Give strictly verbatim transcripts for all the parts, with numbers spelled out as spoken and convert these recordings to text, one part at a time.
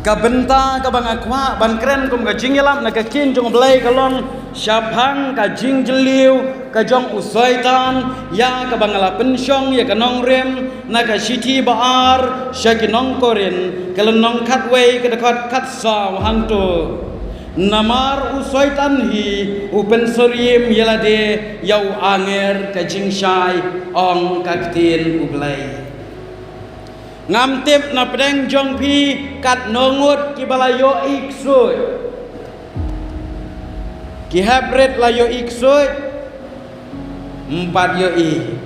Ka bynta kaba nga kwah ban kren kum ka jingïalap na ka ktien jong U Blei ka long shaphang ka jingjylliew ka jong u Soitan, ïa kaba nga la pynshong ïa ka nongrim na ka shithi ba ar sha ki nong Korinth, ka lynnong khatwei, ka dkhot khatsaw hangto. Namar u Soitan hi u pynsyriem ïa lade ïa u anger ka jingshai, ong ka ktien U Blei. Ngam tip na pdeng jong phi katno ngut kiba la ïohi ksuid. Ki hapdeng la ïohi ksuid, ym pat ïohi.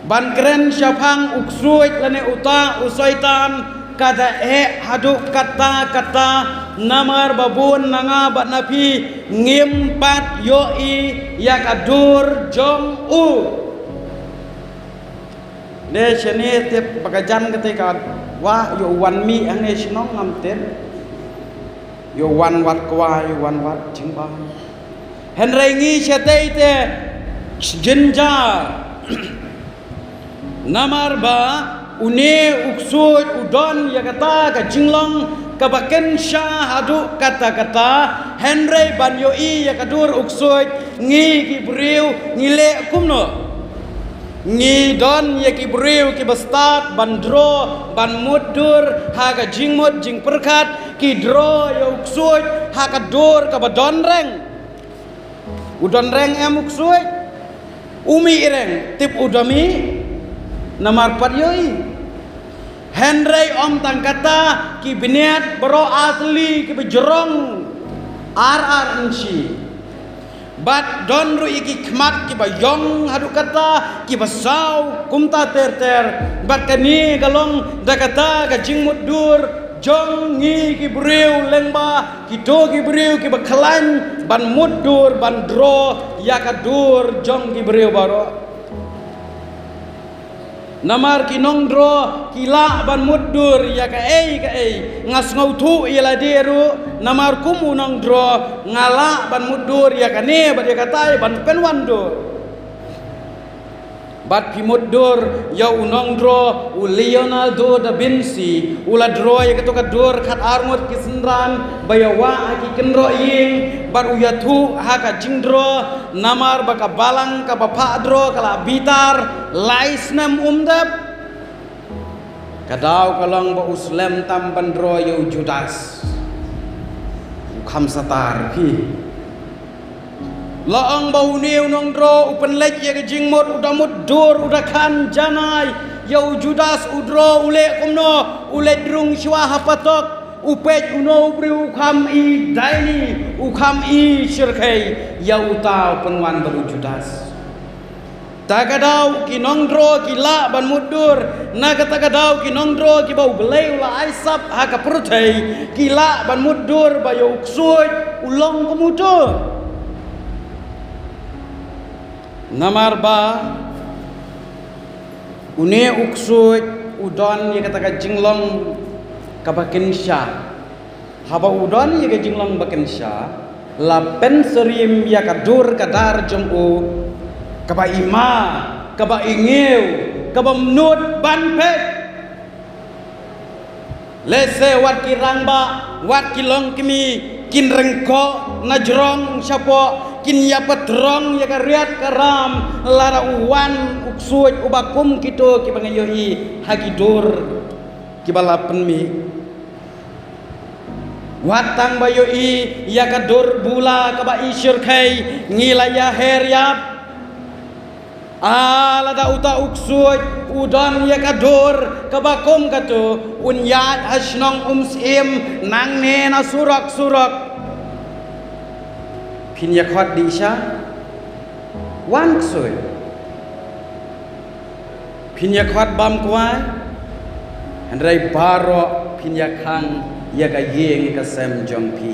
Ban kren shaphang u ksuid lane uta u Soitan, ka da eh haduh katta katta, namar ba bun na nga bad na phi ngim pat ïohi ïa ka dur jong u. Ne shane tip ba ka jan kata ka wah ïoh wan mih hangne shnong ngam tip. Ïoh wan wat kwai, ïoh wan wat jingbam. Hynrei ngi shatei te jynjar. Namar ba une u ksuid u don ïa kata ka jinglong kaba kynsha haduh katta katta, hynrei ban ïohi ïa ka dur u ksuid ngi ki briew ngi leh kumno? Ngi don ïa ki briew kiba stad ban draw, ban mutdur ha ka jingmut jingpyrkhat, ki draw ïa u ksuid ha ka dur kaba don reng. U don reng em u ksuid? U mih reng, tip u da mih. Namar pat ïohi. Hynrei ym tang kata, ki bniat baroh ar tylli kiba jrong ar ar inshi. Bad don ruh ïa ki khmat kiba ïong haduh katta, kiba saw kumta ter ter. Bad kane ka long da kata ka jingmutdur jong ngi ki briew lyngba kito ki briew kiba khlaiñ ban mutdur, ban draw ïa ka dur jong ki briew baroh. Namar ki nongdraw ki lah ban mutdur ïa kaei kaei. Nga sngewthuh ïa lade ruh, namar kum u nongdraw nga lah ban mutdur ïa kane bad ïa katai ban pynwandur. Bad phi mutdur ïa u nongdraw u Leonardo da Vinci, u la draw ïa kato ka dur khatar ngut ki synran ba ïa wah ha ki kynroh ïing, bad u ïathuh ha ka jingdraw, namar ba ka balang kaba phah draw ka la bitar lai snem um dep. Ka daw ka long ba u slem tam ban draw ïa u Judas. U kham satar phi. La ong ba une u nongdraw u pynleit ïa ka jingmut, u da mutdur, u da khan janai. Ïa u Judas u draw u leh kumno, u leit rung shuwa ha patok, u peit uno u briew u kham i daini, u kham i shyrkhei, ïa uta u pynwan bad u Judas. Ta ka daw ki nongdraw ki lah ban mutdur, na kata ka daw ki nongdraw kiba U Blei u la ai sap ha ka pyrthei, ki lah ban mutdur ba ïa u ksuid u long kum uto. Namar ba une u ksuid u don ïa kata ka jinglong kaba kynsha. Haba u don ïa ka jinglong ba kynsha, la pynsyriem ïa ka dur ka dar jong u, kaba i ma, kaba i ngiew, kaba mut ban peit. Lehse wat ki rangbah, wat ki longkmie, kin ryngkoh na jrong shapoh, kin ïa patrong ïa ka riat ka ram, lada u wan u ksuid uba kum kito kiba nga ïohi ha ki dur kiba la pynmih. Wat tang ba ïohi ïa ka dur bula kaba i shyrkhei ngi la ïa her ïap. A lada uta u ksuid u don ïa ka dur kaba kum kato, un ïaid ha shnong Umsyiem nangne na surok surok. Phin ïa khot dih sha wan ksuid. Phin ïa khot bam kwai, hynrei baroh phin ïa khang ïa ka ïing ka sem jong phi.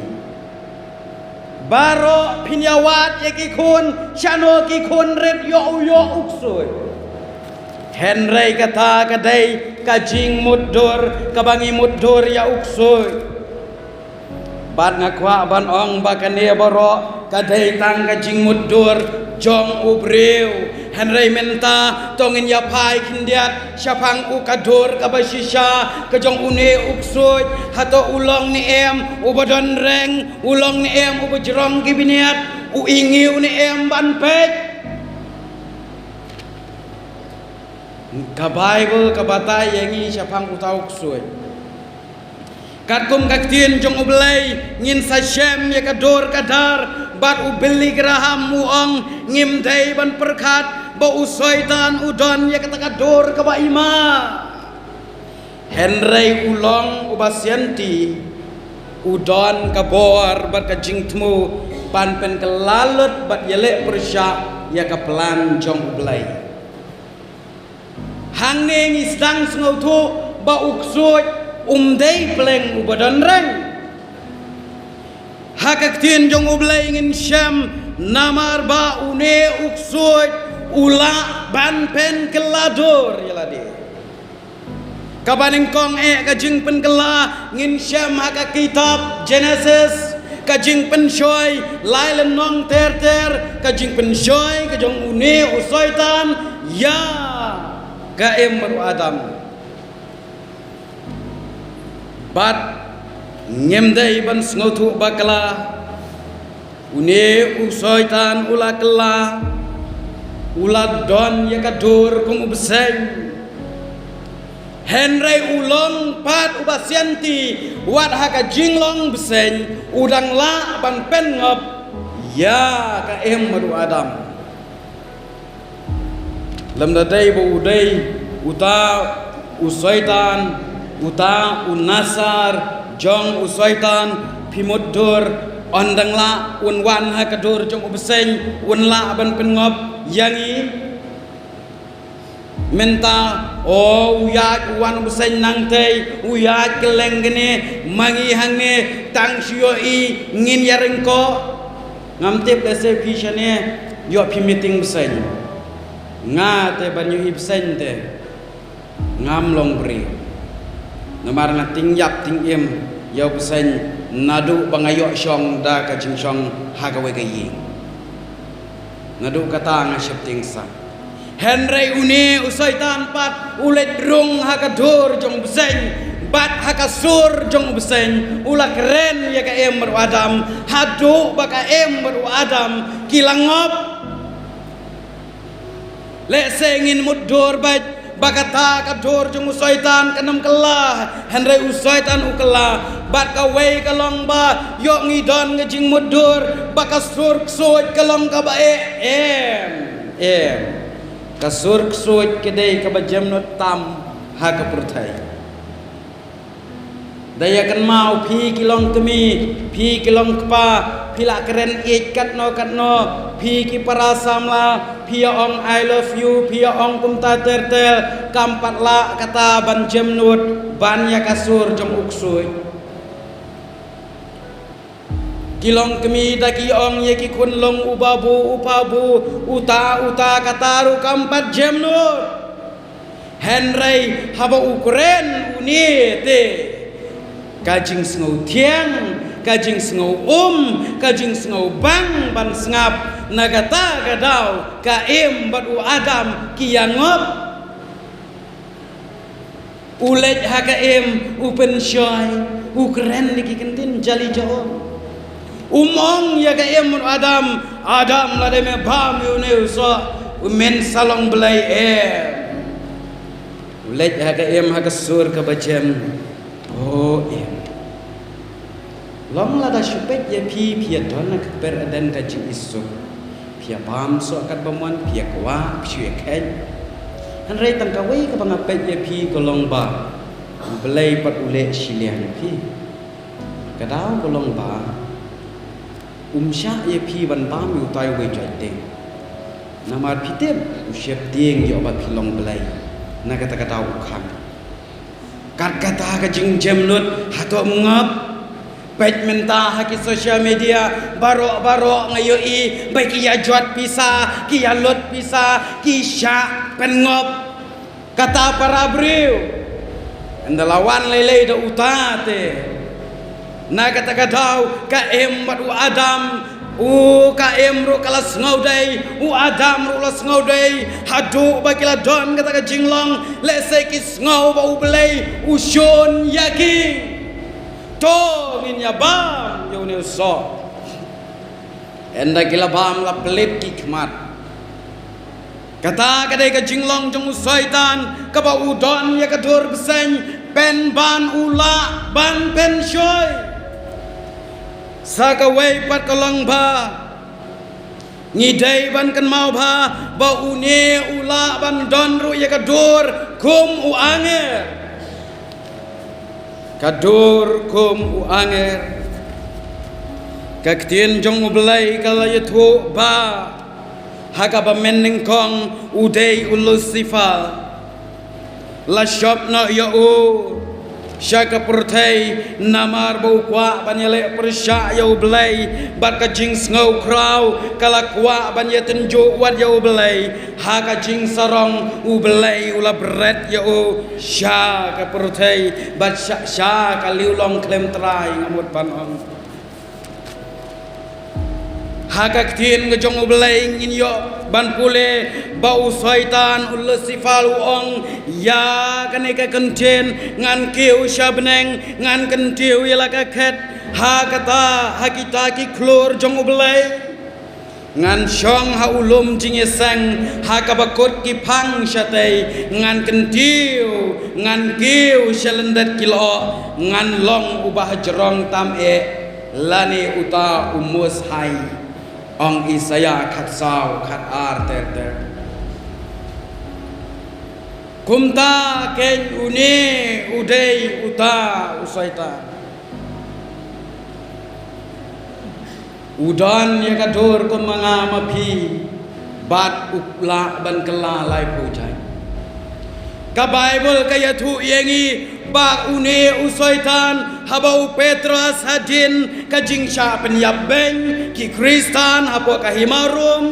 Baroh phin ïa wad ïa ki khun, shano ki khun rit ïoh u ïoh u ksuid. Hynrei kata ka dei ka jingmutdur kaba ngi mutdur ïa u ksuid. Bad nga kwah ban ong ba kane baroh ka dei tang ka jingmutdur jong u briew. Hynrei mynta to ngin ïa phai khyndiat shaphang u ka dur kaba shisha ka jong une u ksuid. Hato u long ne em uba don reng, u long ne em uba jrong ki bniat, u ïngiu ne em ban peit? Ka Baibl ka batai ïa ngi shaphang uta u ksuid. Katkum ka ktien jong U Blei ngin sa shem ïa ka dur ka dar, bad u Billy Graham u ong, ngim dei ban pyrkhat ba u Soitan u don ïa kata ka dur kaba ima. Hynrei u long uba sianti, u don ka bor bad ka jingthmu ban pynkylla lut bad ïaleh pyrshah ïa ka plan jong U Blei. Hangne ngi sdang sngewthuh ba u ksuid um dei pleng uba don reng. Ha ka ktien jong U Blei ngin shem, namar ba une u ksuid u lah ban pynkylla dur ïa lade. Kaba nyngkong eh ka jingpynkylla ngin shem ha ka kitab Genesis, ka jingpynshoi lai lynnong ter ter, ka jingpynshoi ka jong une u Soitan ïa ka Im bad u Adam. Bad ngim dei ban sngewthuh bakla, une u Soitan u la kylla, u la don ïa ka dur kum u bseiñ. Hynrei u long pat uba sianti, wat ha ka jinglong bseiñ u dang lah ban pynngop ïa ka Im bad u Adam. Lymda dei ba u dei uta u Soitan, uta u nasar jong u Soitan, phi mutdur, un dang lah un wan ha ka dur jong u bseiñ, un lah ban pynngop ïa ngi. Mynta, o, u ïaid u wan u bseiñ nangtei, u ïaid kylleng kane, ma ngi hangne, tang shu ïohi ngin ïa ryngkoh. Ngam tip lehse phi shane ïoh phi meeting bseiñ. Nga te ban ïohi bseiñ te ngam long briew. Namar nga ting ïap ting im ïa u bseiñ naduh ba nga ïoh shong da ka jingshong ha kawei ka ïing. Naduh kata nga sheptieng sah. Hynrei une u Soitan pat u leit rung ha ka dur jong u bseiñ bad ha ka sur jong u bseiñ, u la kren ïa ka Im bad u Adam, haduh ba ka Im bad u Adam ki la ngop. Lehse ngin mutdur beit ba kata ka dur jong u Soitan kan ym kylla, hynrei u Soitan u kylla. Bad kawei ka long ba ïoh ngi don ka jingmutdur ba ka sur ksuid ka long kaba eh, em, em. Ka sur ksuid ka dei kaba jemnud tam ha ka pyrthei. Da ïa kynmaw, phi ki long kmie, phi ki long kpa, phi la kren ïeit katno katno, phi ki para samla, phi ïa ong I love you, phi ïa ong kumta ter ter, kam pat lah kata ban jemnud ban ïa ka sur jong u ksuid. Ki long kmie da ki ong ïa ki khun long u babu, u pabu, uta, uta, kata ruh kam pat jemnud. Hynrei haba u kren une te, ka jingsngew thiang, ka jingsngew um, ka jingsngew bang ban sngap, na kata ka daw ka Im bad u Adam ki ïa ngop. U leit ha ka Im, u pynshoi, u kren da ki kyntien jali jong u. Um ong ïa ka Im bad u Adam, Adam, lada me bam ïa une u soh, u men sa long blei em. U leit ha ka Im ha ka sur kaba jem. O Im, long lada shu peit ïa phi, phi ïa don ha ka kper Eden ka jingisuk. Phi ïa bam soh katba mon, phi ïa kwah, phi shu ïa kheit. Hynrei tang kawei kaba nga peit ïa phi ka long ba U Blei pat u leh shiliang ïa phi. Ka daw ka long ba um shah ïa phi ban bam ïa utai uwei jait ding. Namar phi tip u sheptieng ïoh ba phi long blei. Na kata ka daw u khang. Kat kata ka jingjemnud hato um ngop? Peit mynta ha ki social media, baroh baroh nga ïohi ba ki ïa jot pisa, ki ïa lut pisa, ki shah pynngop. Kata para briew. Ynda la wan lei lei da uta te. Na kata ka daw ka Im bad u Adam, u ka Im ruh ka la sngew dei, u Adam ruh la sngew dei, haduh ba ki la don kata ka jinglong, lehse ki sngew ba U Blei u shun ïa ki. ïa bam ïa une u soh. Hynda ki la bam la plit ki khmat. Kata ka dei ka jinglong jong u Soitan, kaba u don ïa ka dur bseiñ, pynban u lah ban pynshoi. Sa kawei pat ka long ba ngi dei ban kynmaw ba, ba une u lah ban don ruh ïa ka dur kum u anger. Ka dur kum u anger. Ka ktien jong u Blei ka la ïathuh ba ha kaba mynnyngkong u dei u Lucifer. La shop noh ïa u sha ka pyrthei namar ba u kwah ban ïaleh pyrshah ïa u Blei, bad ka jingsngew khraw ka la kwah ban ïatynjuh wat ïa u Blei. Ha ka jingsarong u Blei u la bret ïa u sha ka pyrthei, bad sha, sha ka liulong khlem trai, nga mut ban ong. Ha ka ktien ka jong u Blei ngin ïoh ban pule ba u Soitan u Lucifer u ong ïa kane ka kyntien, ngan kiew sha bneng, ngan kyntiew ïa la ka khet, ha kata, ha kita ki khlur jong u Blei. Ngan shong ha u lum jingïaseng, ha kaba kut ki phang shatei, ngan kyntiew, ngan kiew sha lyndet ki lyoh, ngan long uba hajrong tam eh, lane uta u mus hai, ong Isaïah khatsaw, khatar ter ter. Kumta kein une u dei uta u Soitan. U don ïa ka dur kum ma nga ma phi, bad u lah ban kylla laiphew jait. Ka Baibl ka ïathuh ïa ngi ba une u Soitan, haba u Petros hadien ka jingshah pynïap beiñ ki Khristan hapoh ka hima Rom,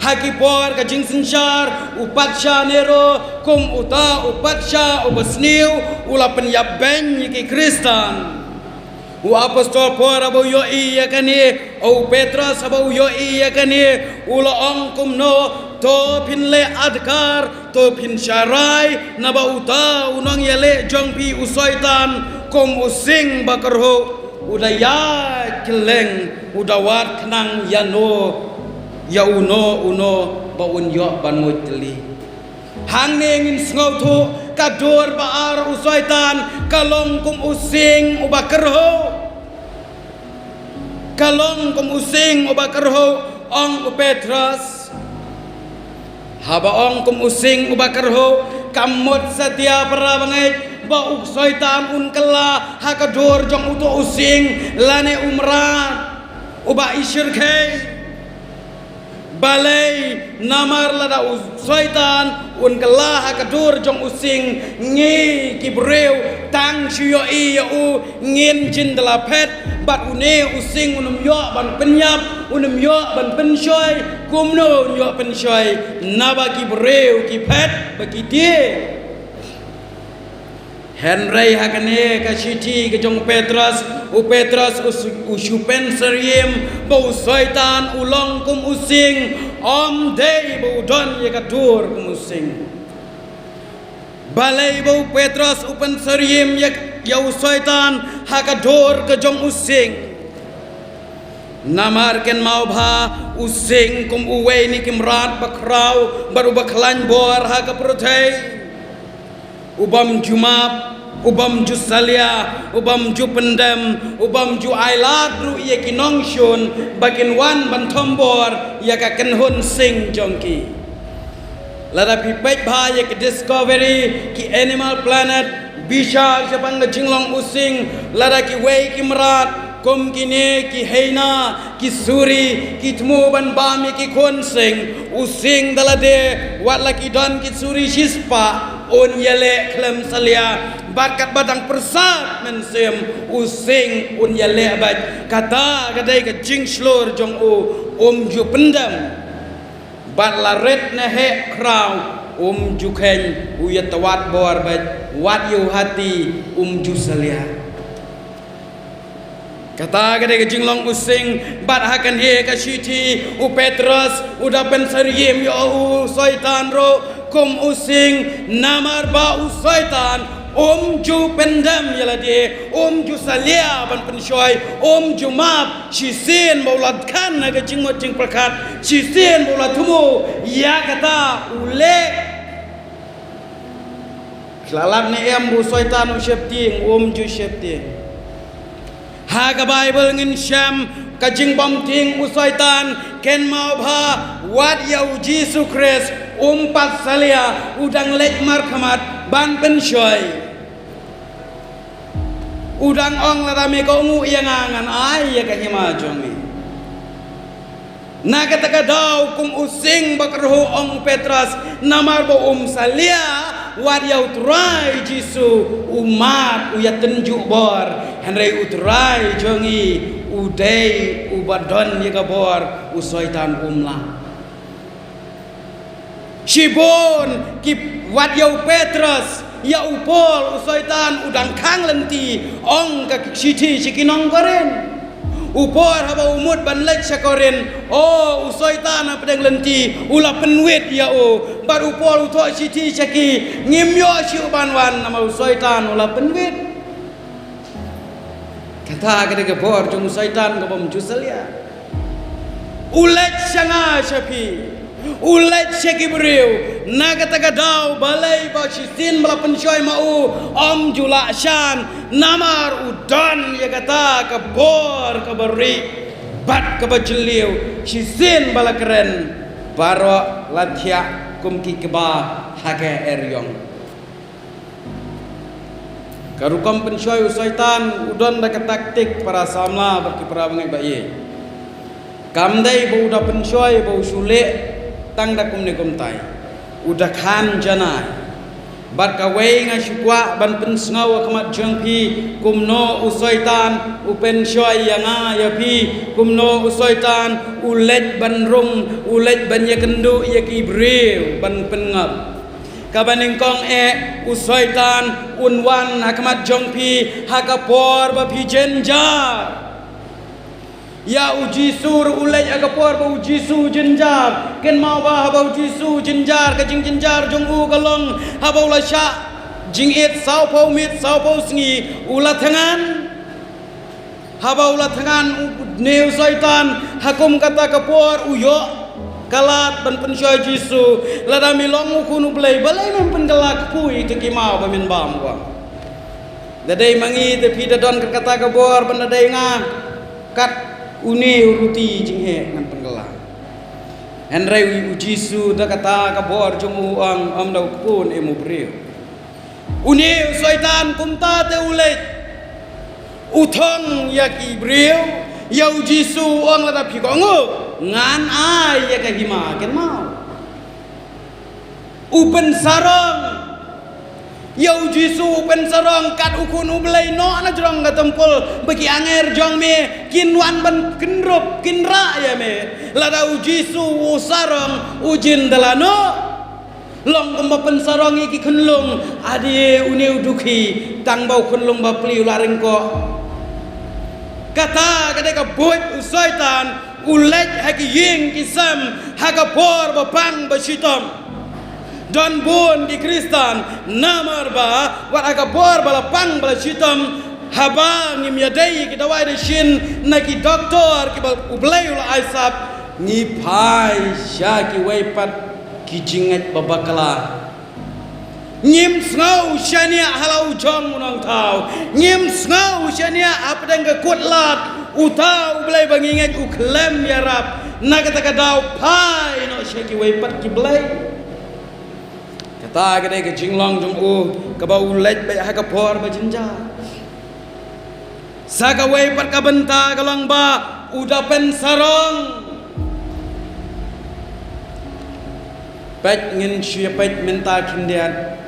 ha ki por ka jingsynshar u patsha Nero, kum uta u patsha uba sniew, u la pynïap beiñ ïa ki Khristan. U apostol Paul haba u ïohi ïa kane, u Petros haba u ïohi ïa kane, u la ong kumno, to phin leh adkar, to phin sharai, naba uta u nongïaleh jong phi u Soitan, kum u sing ba kyrhuh, u da ïaid kylleng, u da wad khnang ïa no, ïa uno uno ba un ïoh ban nguid tylli. Hangne ngin sngewthuh ka dur ba ar u Soitan ka long kum u sing uba kyrhuh. Ka long kum u sing uba kyrhuh, ong u Petros. Haba ong kum u sing uba kyrhuh, kam mut satia para bangeit ba u Soitan un kylla ha ka dur jong uto u sing lane u mrad uba ishyrkhei. Balei, namar lada u Soitan un kylla ha ka dur jong u sing, ngi ki briew tang shu ïohi ïa u ngin jin da la phet, bad une u sing un ym ïoh ban pynïap, un ym ïoh ban pynshoi, kumno un ïoh pynshoi, naba ki briew ki phet ba ki tieng. Hynrei ha kane ka shithi ka jong u Petros, u Petros u su-, u shu pynsyriem ba u Soitan u long kum u sing, ym dei ba u don ïa ka dur kum u sing. Balei ba u Petros u pynsyriem ïa, ïa u Soitan ha ka dur ka jong u sing? Namar kynmaw ba u sing kum uwei na ki mrad ba khraw bad uba khlaiñ bor ha ka pyrthei. U bym ju map, u bym ju salia, u bym ju pyndem, u bym ju ailad ruh ïa ki nongshun ba kin wan ban thombor ïa ka kynhun sing jong ki. Lada phi peit bha ïa ki Discovery, ki Animal Planet, bishar shaphang ka jinglong u sing, lada kiwei ki mrad kum kine ki hyena, ki suri, ki thmu ban bam ïa ki khun sing, u sing da lade, wat la ki don ki suri shispah, un ïaleh khlem salia, bad katba dang pyrsad mynsiem, u sing un ïaleh beit, kata ka dei ka jingshlur jong u, um ju pyndem. Bad la rit ne heh khraw, um ju kheiñ, u ïatwad bor beit, wat ïa u hati, um ju salia. Kata ka dei ka jinglong u sing, bad ha kane ka shithi, u Petros, u da pynsyriem ïa u Soitan ruh, kum u sing, namar ba u Soitan, Um ju pyndem ïa lade, um ju salia ban pynshoi, um ju map, shisien ba u la khan ha ka jingmut jingpyrkhat, shisien ba u la thmu ïa kata u leh. Ki la lap ne em ba u Soitan u sheptieng? Um ju sheptieng. Ha ka Baibl ngin shem ka jingbymtieng u Soitan, kynmaw ba wat ïa u Jisu Khrist um pat salia, u dang leit markhmat ban pynshoi. U dang ong, lada me kohnguh ïa nga, ngan ai ïa ka hima jong me. Na kata ka daw kum u sing ba kyrhuh, ong u Petros, namar ba um salia, wat ïa u Trai Jisu, u mad, u ïatynjuh bor, hynrei u Trai jong ngi u dei uba don ïa ka bor, u Soitan um lah. Shibun ki, wat ïa u Petros, ïa u Paul, u Soitan u dang khang lynti, ong ka shithi sha ki nong Korinth. U Paul haba u mut ban leit sha Korinth, o, u Soitan hapdeng lynti u la pynwit ïa u. Bad u Paul u thoh shithi sha ki, ngim ïoh shuh ban wan namar u Soitan u la pynwit. Kata ka dei ka bor jong u Soitan ka bym ju salia. U leit sha nga sha phi, u leit sha ki briew. Na kata ka daw balei ba shisien ba la pynshoi ma u, ym ju lah shan, namar u don ïa kata ka bor kaba rieh bad kaba jylliew. Shisien ba la kren, baroh la thiah kum ki kba ha ka eriong. Ka rukom pynshoi u Soitan u don da ka taktik, para samla bad ki para bangeit ba ïeit. Kam dei ba u da pynshoi ba u shu leh tang da kumne kumtai. U da khan janai. Bad kawei nga shu kwah ban pynsngew ha khmat jong phi, kumno u Soitan u pynshoi ïa nga ïa phi, kumno u Soitan u leit ban rung, u leit ban ïakynduh ïa ki briew ban pynngop. Kaba nyngkong eh, u Soitan un wan ha khmat jong phi ha ka por ba phi jynjar. Ïa u Jisu ruh u leit ha ka por ba u Jisu jynjar. Kynmaw ba haba u Jisu jynjar, ka jingjynjar jong u ka long haba u la shah jingit sawphew miet sawphew sngi, u la thngan. Haba u la thngan u, ne u Soitan, ha kum kata ka por u ïoh ka lad ban pynshoi Jisu. Lada me long u khun u Blei, balei mem pynkylla kpu ïa kita ki maw ba men bam, u ong. Da dei ma ngi te phi da don kat kata ka bor, ban da dei nga kat une u ruti jingheh ngan pynkylla. Hynrei u Jisu da kata ka bor jong u ong, ym da u kpu ne em u briew. Une u Soitan kumta te u leit. U thong ïa ki briew, ïa u Jisu u ong, lada phi kohnguh, ngan ai ïa ka hima, kynmaw. U pynsarong. Ïa u Jisu u pynsarong, kat u khun u Blei, noh na jrong ka templ, ba ki angel jong me kin wan ban kynrup, kin rah ïa me. Lada u Jisu u sarong, u jin da lano. Long kumba pynsarong ïa ki khunlung, ade une u dukhi, tang ba u khunlung ba pli u la ryngkoh. Kata ka dei ka buit u Soitan, u leit ha ki ïing ki sem, ha ka por ba pang ba shitom. Don bun ki Khristan, namar ba wat ha ka por ba la pang ba la shitom, haba ngim ïadei ki dawai dashin na ki doktor kiba u Blei u la ai sap, ngi phai sha kiwei pat ki jingngeit ba bakla. Ngim sngew shaniah ha la u jong u nongthaw. Ngim sngew shaniah hapdeng ka kut lad uta u Blei ba ngi ngeit u khlem ïarap. Na kata ka daw phai noh sha kiwei pat ki blei. Kata ka dei ka jinglong jong u, kaba u leit beit ha ka por ba jynjar. Sa kawei pat ka bynta ka long ba u da pynsarong. Peit, ngin shu ïa peit mynta khyndiat.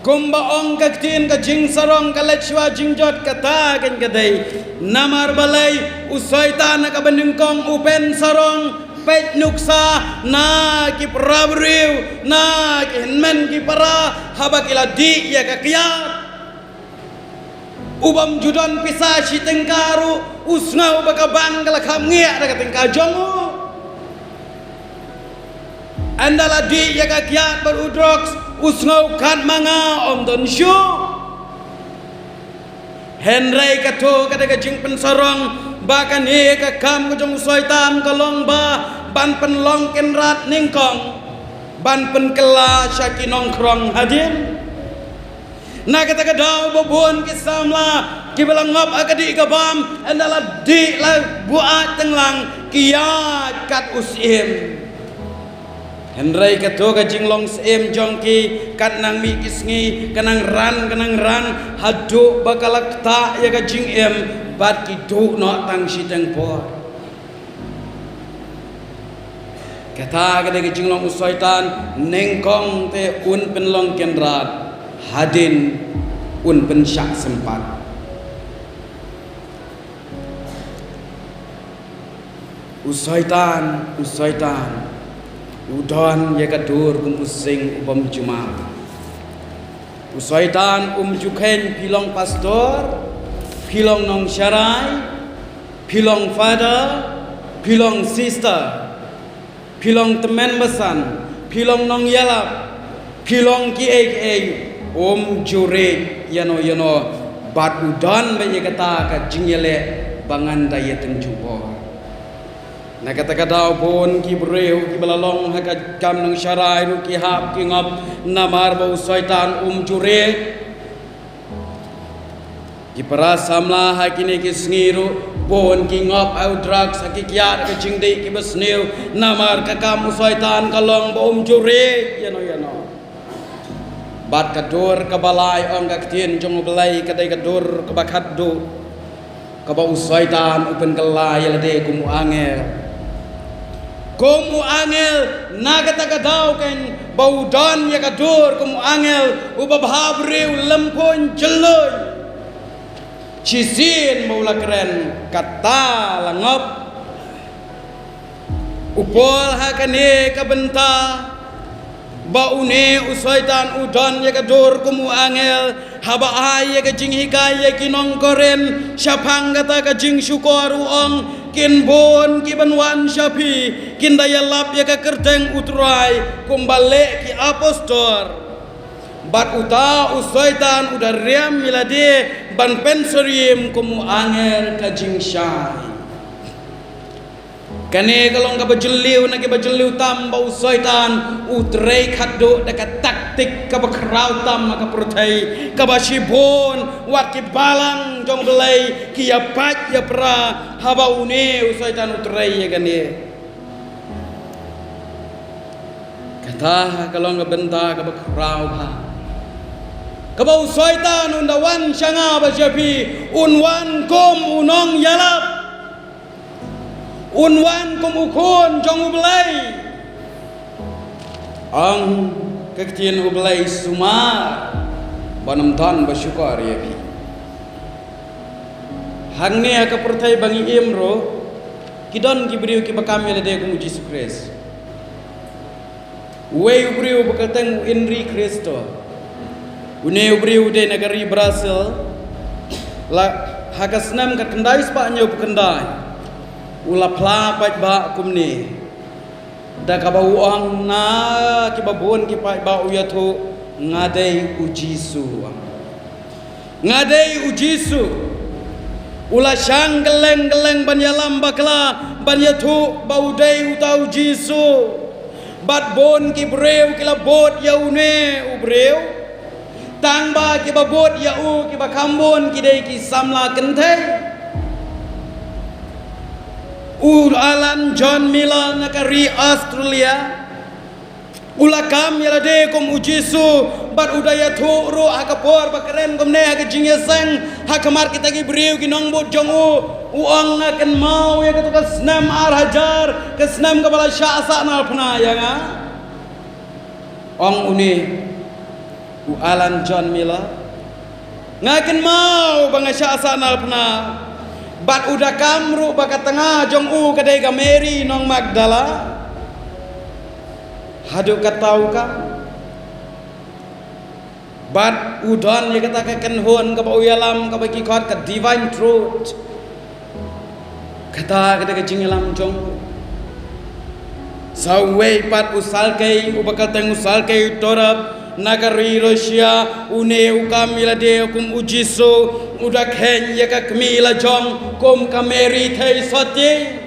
Kumba ong ka ktien, ka jingsarong ka leit shuwa jingjot, kata kan ka dei. Namar balei? U Soitan ha kaba nyngkong u pynsarong, peit nuksa, na ki para briew, na ki hynmen ki para, haba ki la dih ïa ka kiad. U bym ju don pisa shi tyngka ruh, u sngew ba ka bank ka la kham ngiah da ka tyngka jong u. Ynda la dih ïa ka kiad bad u drugs, U sngew kat ma nga ym don shuh. Hynrei kato ka dei ka jingpynsarong ba kane ka kam ka jong u Soitan ka long ba ban pynlong kynrad nyngkong, ban pynkylla sha ki nongkhrong hadien. Na kata ka daw ba bun ki samla kiba la ngop ha ka dih ka bam, ynda la dih la buaid teng lang ki ïaid kat u syiem. Hynrei kato ka jinglong syiem jong ki kan nang mih ki sngi, ka nang ran, ka nang ran, haduh ba ka la ktah ïa ka jingim, bad ki duh noh tang shiteng por. Kata ka dei ka jinglong u Soitan, nyngkong te un pynlong kynrad, hadien un pynshah sympat. U Soitan, u Soitan, u don ïa ka dur kum u sing u bym ju mar. U Soitan um ju kheiñ phi long pastor, phi long nongsharai, phi long father, phi long sister, phi long tymmen basan, phi long nongïalap, phi long kiei kiei, um ju riej ïano ïano, bad u don beit ïa kata ka jingïaleh ba ngan da ïatynjuh bor. Na kata ka daw bun ki briew kiba la long ha ka kam nongsharai ruh ki hap ki ngop namar ba u Soitan um ju riej. Ki para samla ha kine ki sngi ruh bun ki ngop ha u drugs, ha ki kiad ka jingdih kiba sniew, namar ka kam u Soitan ka long ba um ju riej ïano ïano. Bad ka dur kaba lai, ong ka ktien jong u Blei, ka dei ka dur kaba khatduh, kaba u Soitan u pynkylla ïa lade kum u angel. Kum u angel, na kata ka daw kan ba u don ïa ka dur kum u angel, uba bha briew, lympung jyllun. Shisien ba u la kren, kata la ngop. U Paul ha kane ka bynta ba une u Soitan u don ïa ka dur kum u angel, haba ai ïa ka jinghikai ïa ki nong Korinth shaphang kata ka jingshukor, u ong, kin bun kiban wan sha phi kin da ïalap ïa ka kyrteng u Trai kumba leh ki apostol. Bad uta u Soitan u da riam ïa lade ban pynsyriem kum u angel ka jingshai. Kane ka long kaba jylliew na kiba jylliew tam ba u Soitan u trei khatduh da ka taktik kaba khraw tam ha ka pyrthei, kaba shibun wat ki balang jong u Blei ki ïa pait ïa pra haba une u Soitan u trei ïa kane. Kata ka long ka bynta kaba khraw bha, kaba u Soitan un da wan sha nga bad sha phi, un wan kum u nongïalap. Un wan kum u khun jong u Blei. Ong ka ktien u Blei, sumar ban ym don ba shukor ïa phi. Hangne ha ka pyrthei ba ngi im ruh, ki don ki briew kiba kam ïa lade kum u Jisu Khrist. Uwei u briew ba kyrteng u Henri Cristo. Une u briew u dei na ka ri Brazil. La, ha ka snem ka khyndai spah hynñiew phew khyndai, u la phla paidbah kumne. Da kaba u ong na kiba bun ki paidbah u ïathuh, nga dei u Jisu. Nga dei u Jisu. U la shang kylleng kylleng ban ïalam bakla, ban ïathuh ba u dei uta u Jisu. Bad bun ki briew ki la bud ïa une u briew. Tang ba kiba bud ïa u kiba kham bun ki dei ki samla kynthei. U Alan John Miller na ka ri Australia, u la kam ïa lade kum u Jisu, bad u da ïathuh ruh ha ka por ba kren kumne ha ka jingïaseng ha khmat kita ki briew ki nongbud jong u. U ong, nga kynmaw ïa kato ka snem ar hajar, ka snem kaba la shah sahnarphna ïa nga. Ong une u Alan John Miller, nga kynmaw ba nga shah sahnarphna. Bad u da kam ruh ba ka tnga jong u ka dei ka Mary nong Magdala. Haduh katta u kam. Bad u don ïa kata ka kynhun kaba u ïalam kaba ki khot ka Divine Truth. Kata ka dei ka jingïalam jong u. Sa uwei pat u Salkei, uba kyrteng u Salkei Torop, na ka ri Russia, une u kam ïa lade kum u Jisu, u da kheiñ ïa ka kmie la jong kum ka Mary Theisotti.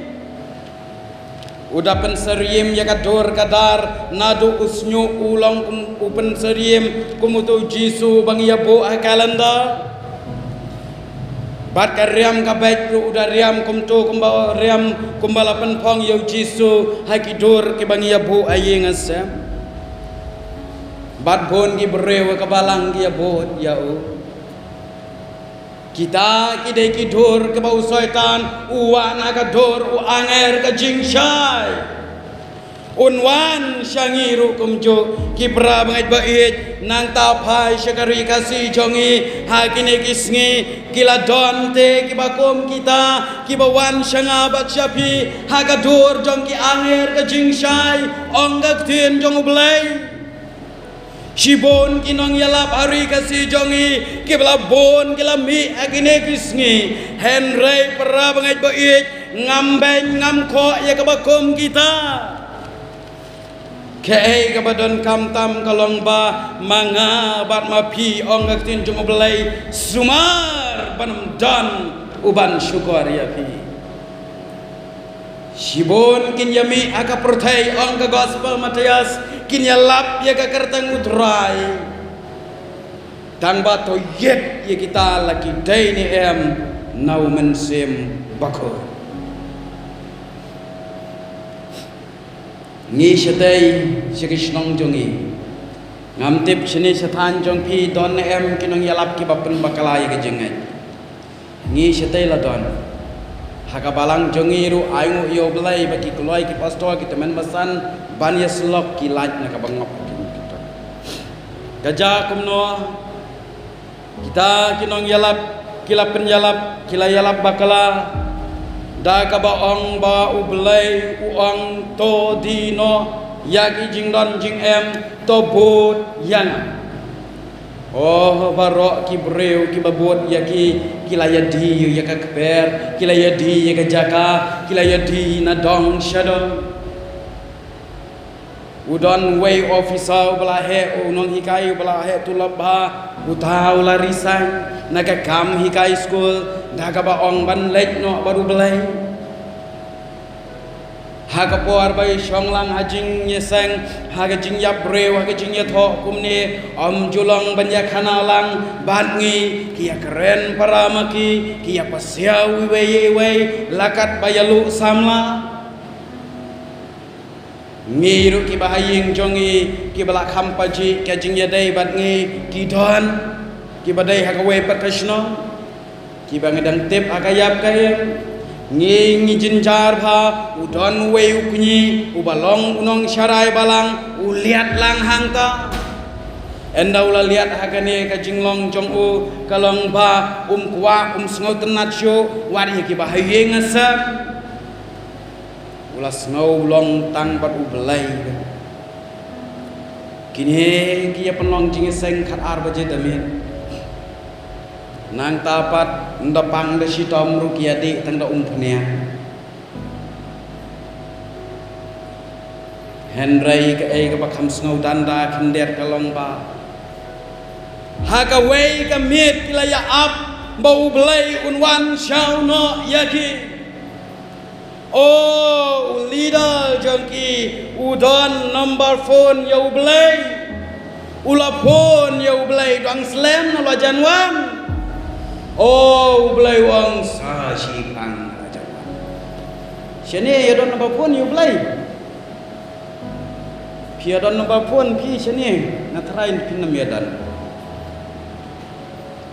U da pynsyriem ïa ka dur ka dar, naduh u shñiuh u long kum u pynsyriem kum uto u Jisu ba ngi ïa buh ha calendar. Bad ka riam ka beit ruh u da riam kumto kumba riam kumba la pynphong ïa u Jisu ha ki dur kiba ngi ïa buh ha ïing ha sem. Bad bun ki briew ha ka balang ki ïa bud ïa u. Kita ki dei ki dur kiba u Soitan u wan ha ka dur u angel ka jingshai. Un wan sha ngi ruh kumjuh, ki para bangeit ba ïeit, nangta phai sha ka ri Khasi jong ngi ha kine ki sngi, ki la don te kiba kum kita kiba wan sha nga bad sha phi ha ka dur jong ki angel ka jingshai, ong ka ktien jong U Blei. Shibun ki nongïalap ha ri Khasi jong ngi kiba la bun ki la mih ha kine ki sngi. Hynrei para bangeit ba ïeit, ngam beiñ ngam khoh ïa kaba kum kita. Kaei kaba donkam tam ka long ba ma nga bad ma phi, ong ka ktien jong U Blei, sumar ban ym don uban shukor ïa phi. Shibun kin ïa mih ha ka pyrthei, ong ka Gospel Mathaios, kin ïalap ïa ka kyrteng U Trai. Tang ba to ïit ïa kita la ki dei ne em na U Mynsiem Bakhuid. Ngi shatei sha ki shnong jong ngi. Ngam tip shane sha thaiñ jong phi don ne em ki nongïalap kiba pynbakla ïa ka jingngeit. Ngi shatei la don. Ha ka balang jong ngi ruh ai nguh ïa U Blei ba ki kloi ki pastor ki tymmen basan ban ïa syllok ki lait na kaba ngop ha ki. Ka jia kumno, kita ki nongïalap ki la pynïalap, ki la ïalap bakla da kaba ong ba U Blei u ong to die noh ïa ki jingdon jingem, to bud ïa nga. Oh, baroh ki briew kiba bud ïa ki, ki la ïa die ïa ka kper, ki la ïa die ïa ka jaka, ki la ïa die na dong sha dong. U don uwei u officer uba la heh, u nonghikai uba la heh tulop bha, uta u la resign na ka kam hikai skul da kaba ong ban leit noh bad U Blei. Ha ka por ba i shong lang ha jingïaseng, ha ka jingïap briew, ha ka jingïathoh kumne, ym ju long ban ïakhana lang bad ngi, ki ïakren para ma ki, ki ïapasiaw iwei ïa iwei la kat ba ïaluh samla. Ngi ruh kiba ha ïing jong ngi kiba la kham pajih ka jingïadei bad ngi, ki don kiba dei ha kawei pat ka shnong. Kiba ngi dang tip ha ka ïap ka im. Ngi ngi jynjar bha, u don uwei u kñi uba long u nongsharai balang, u liat lang hangta. Ynda u la liat ha kane ka jinglong jong u ka long ba um kwah, um sngewtynnat shuh wat ïa kiba ha ïing ha sem. U la sngew long tang bad U Blei. Kine ki ïa pynlong jingïaseng khatar baje da miet. Nangta pat ynda pang da shitom ruh ki ïa dih tang da umphniang. Hynrei kaei kaba kham sngewdanda khyndiat ka long ba ha kawei ka miet ki la ïa ap ba U Blei un wan shaw noh ïa ki. O, u leader jong ki u don number phone ïa U Blei. U la phone ïa U Blei, dang slem na la jan wan. O, U Blei u ong sa shi pang la jan wan. Shane ïa don number phone ïa U Blei. Phi ïa don number phone phi shane, nga tharai phin ym ïa don.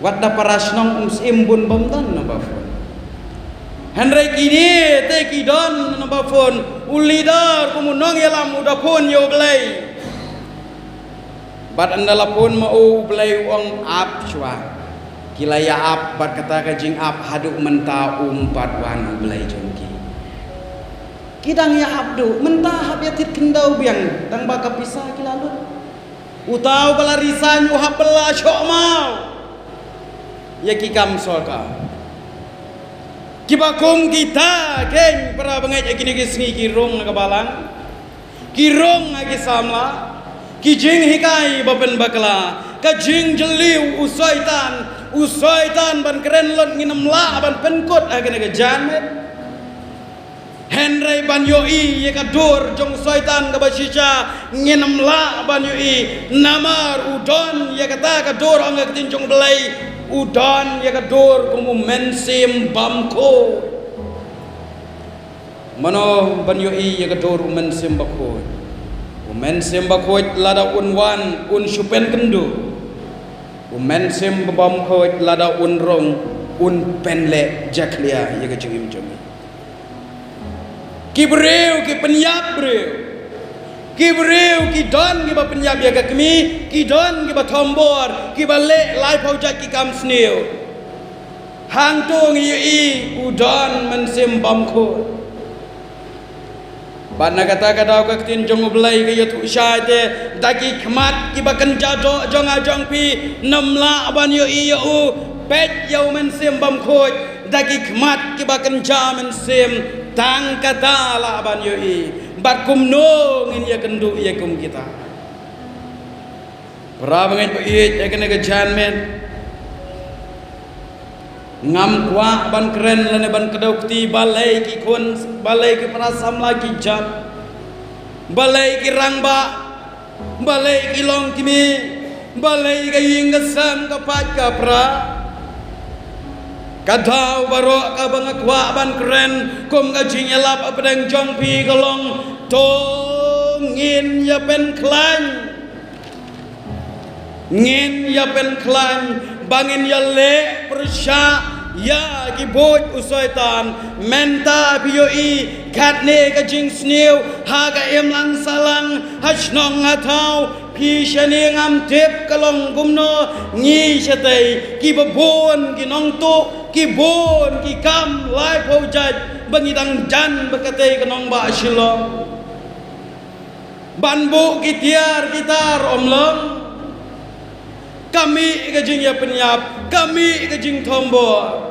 Wat da para shnong um shym bun bym don number phone. Hynrei kine te ki don number phone, u leader kum u nongïalam u da phone ïa U Blei. Bad ynda la phone ma u, U Blei u ong ap shuwa. Ki la ïa ap bad kata ka jingap haduh mynta um pat wan U Blei jong ki. Ki dang ïa ap duh mynta, hap ïa thied khyndew biang tang ba ka pisa ki la lut. Uta uba la resign u hap bylla shoh maw ïa ki kam sorkar. Kiba kum kita keiñ para bangeit ha kine ki sngi ki rung ha ka balang, ki rung ha ki samla, Ki jinghikai ba pynbakla, ka jingjylliew u Soitan, u Soitan ban kren lut ngin ym lah ban pynkut ha kane ka janmiet. Hynrei ban ïohi ïa ka dur jong u Soitan kaba shisha ngin ym lah ban ïohi, namar u don ïa kata ka dur, ong ka ktien jong u Blei, u don ïa ka dur kum u Mynsiem Bymkhuid. Mano ban ïohi ïa ka dur u Mynsiem Bakhuid? U Mynsiem Bakhuid lada un wan un shu pynkynduh. U Mynsiem Bymkhuid lada un rung un pynleh jakhlia ïa ka jingim jong ngi. Ki briew ki pynïap briew. Ki briew ki don kiba pynïap ïa ka kmie, ki don kiba thombor, kiba leh laiphew jait ki kam sniew. Hangto ngi ïohi u don Mynsiem Bymkhuid. Bad na kata ka daw ka ktien jong u Blei ka ïathuh shai te, da ki khmat kiba kynja doh jong nga jong phi, nym lah ban ïohi ïa u. Peit ïa u Mynsiem Bymkhuid da ki khmat kiba kynja mynsiem, tang kata lah ban ïohi. Bad kumno ngin ïakynduh ïa kum kita? Para bangeit ba ïeit, ha kane ka janmiet ngam kwah ban kren lane ban kdew kti balei ki khun, balei ki para samla ki jat, balei ki rangbah, balei ki longkmie, balei ka ïing ka sem, ka pait ka pra. Ka daw baroh kaba nga kwah ban kren kum ka jingïalap hapdeng jong phi ka long, to ngin ïa pynkhlaiñ. Ngin ïa pynkhlaiñ ba ngin ïa leh pyrshah ïa ki buit u Soitan. Mynta phi ïohi katne ka jingsniew ha ka imlang sahlang, ha shnong ha thaw, phi shane ngam tip ka long kumno, ngi shatei kiba bun ki nongtuh, ki bun ki kam laiphew jait ba ngi dang jan bad katei ka nongbah Shillong. Ban buh ki tiar ki tar ym long. Ka mih ka jingïapynïap, ka mih ka jingthombor.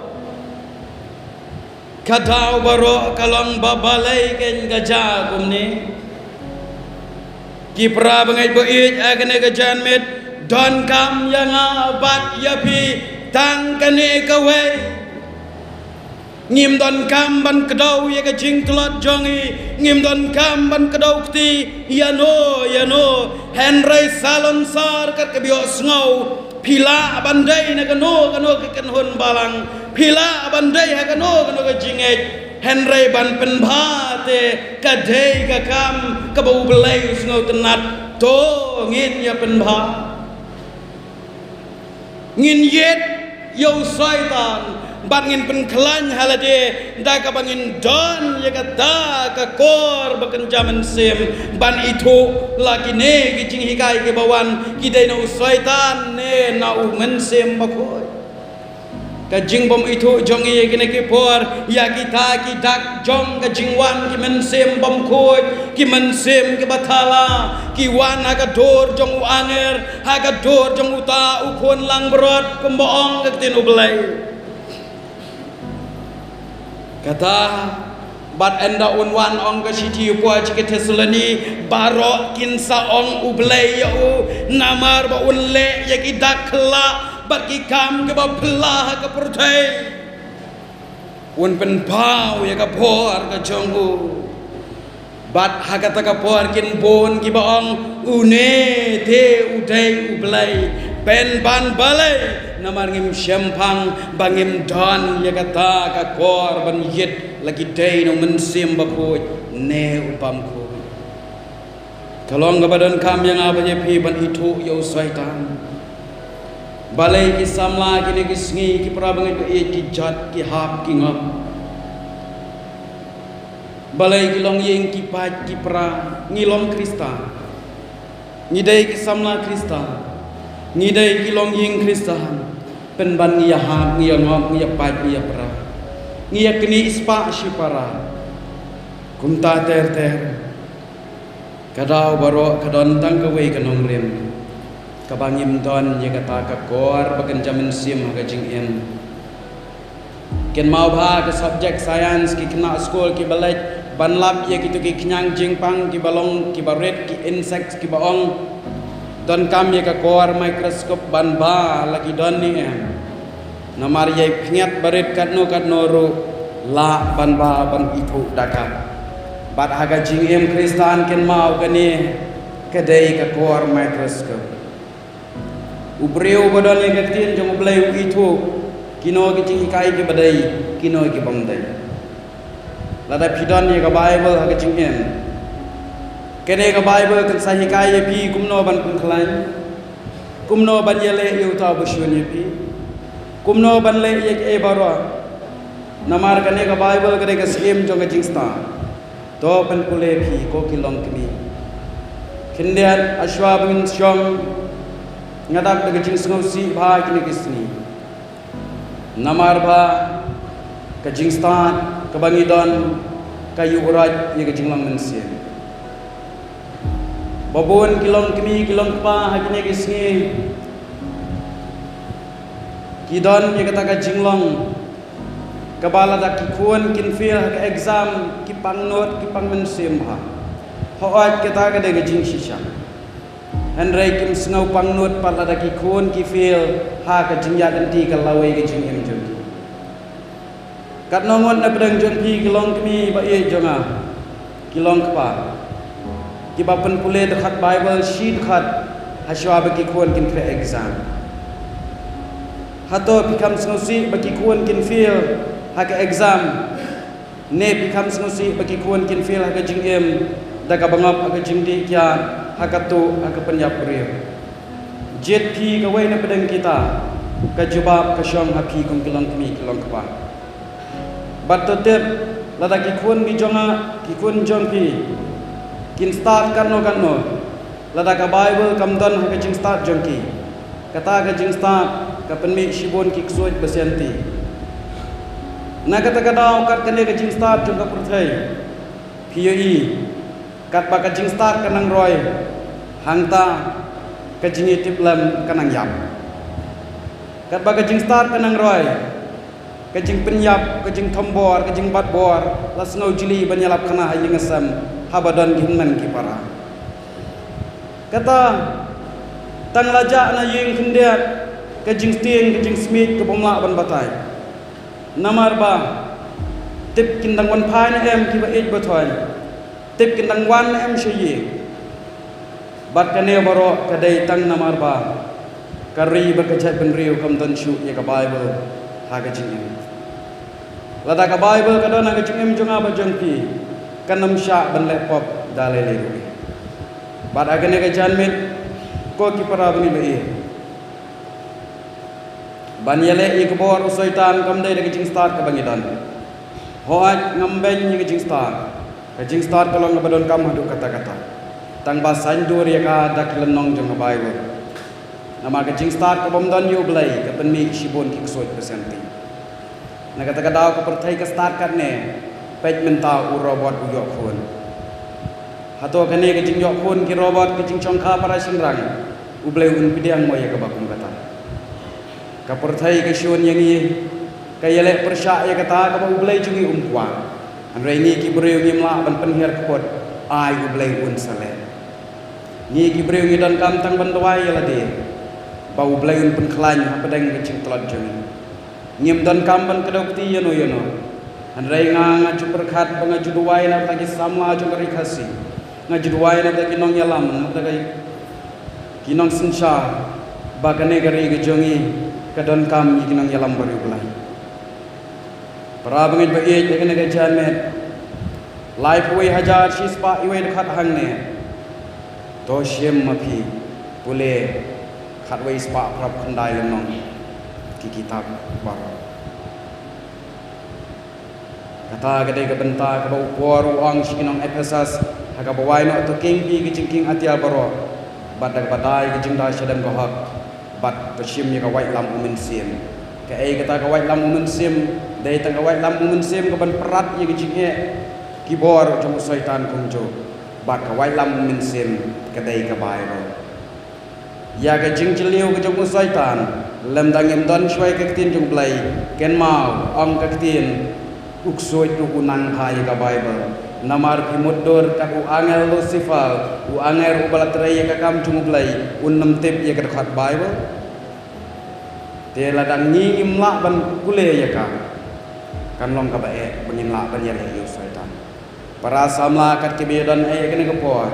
Ka daw baroh ka long ba balei kein ka jia kumne. Ki para bangeit ba ïeit, ha kane ka janmiet donkam ïa nga bad ïa phi tang kane kawei. Ngim donkam ban kdew ïa ka jingtlot jong ngi, ngim donkam ban kdew kti ïano ïano. Hynrei salonsar kat kaba ïohsngew, phi lah ban dei na kano kano ka kynhun balang, phi lah ban dei ha kano kano ka jingngeit, hynrei ban pynbha te ka dei ka kam kaba U Blei u sngewtynnat. To ngin ïa pynbha. Ngin ïit ïa u Soitan bad ngin pynkhlaiñ ha lade da kaba ngin don ïa kata ka kor ba kynja mynsiem ban ithuh la kine ki jinghikai kiba wan ki dei na u Soitan ne na u Mynsiem Bakhuid. Ka jingbym ithuh jong ngi ïa kine ki por, ïa kita ki dak jong ka jingwan ki mynsiem bymkhuid, ki mynsiem kiba thala, ki wan ha ka dur jong u angel, ha ka dur jong uta u khun langbrot, kumba ong ka ktien U Blei. Kata bad ynda un wan, ong ka shithi u Paul sha ki Thessaloni, baroh kin sa ong U Blei ïa u, namar ba un leh ïa ki dak khyllah bad ki kam kiba phylla ha ka pyrthei. Un pynpaw ïa ka bor ka jong u. Bad ha kata ka por kin bun kiba ong, une te u dei U Blei. Pynban balei? Namar ngim shemphang ba ngim don ïa kata ka kor ban ïit la ki dei na u Mynsiem Bakhuid ne u bymkhuid. Ka long kaba donkam ïa nga bad ïa phi ban ithuh ïa u Soitan. Balei ki samla kine ki sngi, ki para bangeit ba ïeit, ki jot, ki hap, ki ngop? Balei ki longïing, ki pait, ki pra? Ngi long Khristan. Ngi dei ki samla Khristan. Ngi dei ki longïing Khristan. Pynban ngi ïa hap, ngi ïa ngop, ngi ïa pait, ngi ïa pra. Ngi ïa knieh spah shipara. Kumta ter ter. Ka daw baroh ka don tang kawei ka nongrim, kaba ngim don ïa kata ka kor ba kynja mynsiem ha ka jingim. Kynmaw bha ka subject science, ki khynnah skul kiba leit ban lap ïa kito ki khñiang jingpang kiba long, kiba rit, ki insects kiba ong. Donkam ïa ka kor microscope ban bha la ki don ne em. Namar ïai pynïap barit katno katno ruh lah ban bha ban ithuh da ka. Bad ha ka jingim Khristan kynmaw kane ka dei ka kor microscope. U briew ba don ïa ka ktien jong U Blei u ithuh kino ki jinghikai kiba dei, kino ki bym dei. Lada phi don ïa ka Bible ha ka jingim, kane ka Bible kan sa hikai ïa phi kumno ban pynkhlaiñ, kumno ban ïaleh ïa uta uba shun ïa phi, kumno ban leh ïa kiei baroh. Namar kane ka Bible ka dei ka syiem jong ka jingstad. To pynpule phi ko ki longkmie. Khyndiat hashwa ba ngin shong, nga dap da ka jingsngewsih bha kine ki sngi. Namar ba ka jingstad kaba ngi don ka ïuhroit ïa ka jinglong mynsiem. Ba bun ki longkmie ki longkpa ha kine ki sngi ki don ïa kata ka jinglong kaba lada ki khun kin fail ha ka exam ki pang nud ki pang mynsiem bha. Hooid kata ka dei ka jingshisha. Hynrei kim sngew pang nud pat lada ki khun ki fail ha ka jingïaid lynti ka lawei ka jingim jong ki. Katno ngut na pdeng jong phi ki longkmie ba ïeit jong nga, ki longkpa, kiba pynpule dkhot Bible shi dkhot hashwa ba ki khun kin khreh exam. Hato phi kham sngewsih ba ki khun kin fail ha ka exam? Ne phi kham sngewsih ba ki khun kin fail ha ka jingim da kaba ngop ha ka jingdih kiad, ha ka tuh, ha ka pynïap briew? Jied phi kawei na pdeng kita, ka jubab ka shong ha phi kum ki longkmie ki longkpa. Bad to tip, lada ki khun ki jong nga, ki khun jong phi kin stad katno katno, lada ka Bible kam don ha ka jingstad jong ki, kata ka jingstad ka pynmih shibun ki ksuid basianti. Na kata ka daw kat kane ka jingstad jong ka pyrthei, phi ïohi, katba ka jingstad ka nang roi, hangta ka jingïatiplem ka nang ïap. Katba ka jingstad ka nang roi, ka jingpynïap, ka jingthombor, ka jingbatbor, la sngew jli ban ïalap khana ha ïing ha sem haba don ki hynmen ki para. Kata tang la jah na ïing khyndiat, ka jingtieng, ka jingsmiej ka bym lah ban batai. Namar ba tip kin dang wan phai ne em kiba ïeit ba thoiñ. Tip kin dang wan ne em sha ïing. Bad kane baroh ka dei tang namar ba ka ri bad ka jaitbynriew kam don shuh ïa ka Bible ha ka jingim. Lada ka Bible ka don ha ka jingim jong nga bad jong phi, kan ym shah ban leh pop da lei lei ruh. Bad ha kane ka janmiet, ko ki para bangeit ba ïeit, ban ïaleh ïa ka bor u Soitan kam dei da ka jingstad kaba ngi don. Hooid ngam beiñ ïa ka jingstad, ka jingstad ka long kaba donkam haduh katta katta. Tang ba saiñdur ïa ka da ki lynnong jong ka Bible. Namar ka jingstad ka bym don ïa U Blei ka pynmih shibun ki ksuid basianti. Na kata ka daw ka pyrthei ka stad katne, peit mynta u robot u ïoh khun. Hato kane ka jingïoh khun ki robot, ka jingshongkha para shynrang, U Blei un pdiang mo ïa kaba kum kata? Ka pyrthei ka shun ïa ngi, ka ïaleh pyrshah ïa kata kaba U Blei jong ngi um kwah. Hynrei ngi ki briew ngim lah ban pynhiar kput, ai U Blei un sa leh. Ngi ki briew ngi donkam tang ban duwai ïa lade ba U Blei un pynkhlaiñ hapdeng ka jingtlot jong ngi. Ngim donkam ban kdew kti ïano ïano. Hynrei nga, nga ju pyrkhat ba nga ju duwai na bynta ki samla jong ka Ri Khasi. Nga ju duwai na bynta ki nongïalam, na bynta ki nongsynshar, ba kane ka ri ka jong ngi ka donkam ïa ki nongïalam bariewblei. Para bangeit ba ïeit, ha kane ka janmiet, laiphew wei hajar shispah iwei dkhot hangne. To shim ma phi, pule khatwei spah phra khyndai lynnong ki kitab baroh. Kata ka dei ka bynta kaba u Paul u ong sha ki nong Ephesus, ha kaba wai noh to khing phi ki jingkhing atiar baroh, bad da kaba dei ka jingdei shadem ka hok, bad to shim ïa ka waitlam u Mynsiem. Kaei kata ka waitlam u Mynsiem? Dei tang ka waitlam u Mynsiem kaban prat ïa ka jingeh, ki bor jong u Soitan kumjuh. Bad ka waitlam u Mynsiem ka dei ka Baibl. Ïa ka jingjylliew ka jong u Soitan, lymda ngim don shuwa ïa ka ktien jong U Blei, kynmaw, ong ka ktien, U ksuid ruh u nang bha ïa ka Baibl. Namar phi mutdur kat u angel Lucifer, u angel uba la trei ïa ka kam jong U Blei, un nym tip ïa ka dkhot Baibl. Te lada ngi ngim lah ban pule ïa ka, kan long kaba eh ba ngin lah ban ïaleh ïa u Soitan. Para samla, kat kiba ïadon eh ïa kane ka por,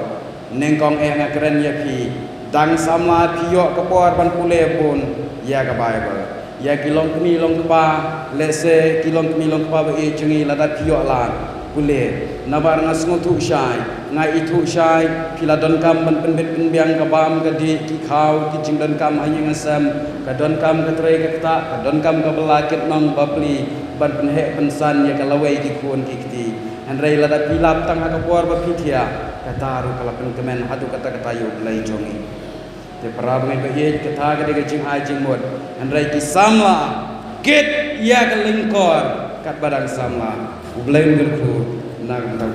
nyngkong eh nga kren ïa phi, dang samla phi ïoh ka por ban pule bun ïa ka Baibl. Ïa ki longkmie longkpa, lehse ki longkmie longkpa ba ïeit jong ngi, lada phi ïoh lad, pule. Namar nga sngewthuh shai, nga ithuh shai, phi la donkam ban pynbit pynbiang ka bam ka dih, ki khaw, ki jingdonkam ha ïing ha sem, ka donkam ka trei ka ktah, ka donkam ka bylla, kit nong bapli, ban pynheh pynsan ïa ka lawei ki khun ki kti. Hynrei lada phi lap tang ha ka por ba phi thiah, kata ruh ka la pynkmen haduh katta katta ïa U Blei jong ngi. Te para bangeit ba ïeit, kata ka dei ka jingai jingmut. Hynrei ki samla, kit ïa ka lyngkor katba dang samla. U Blei un kyrkhu na ka bynta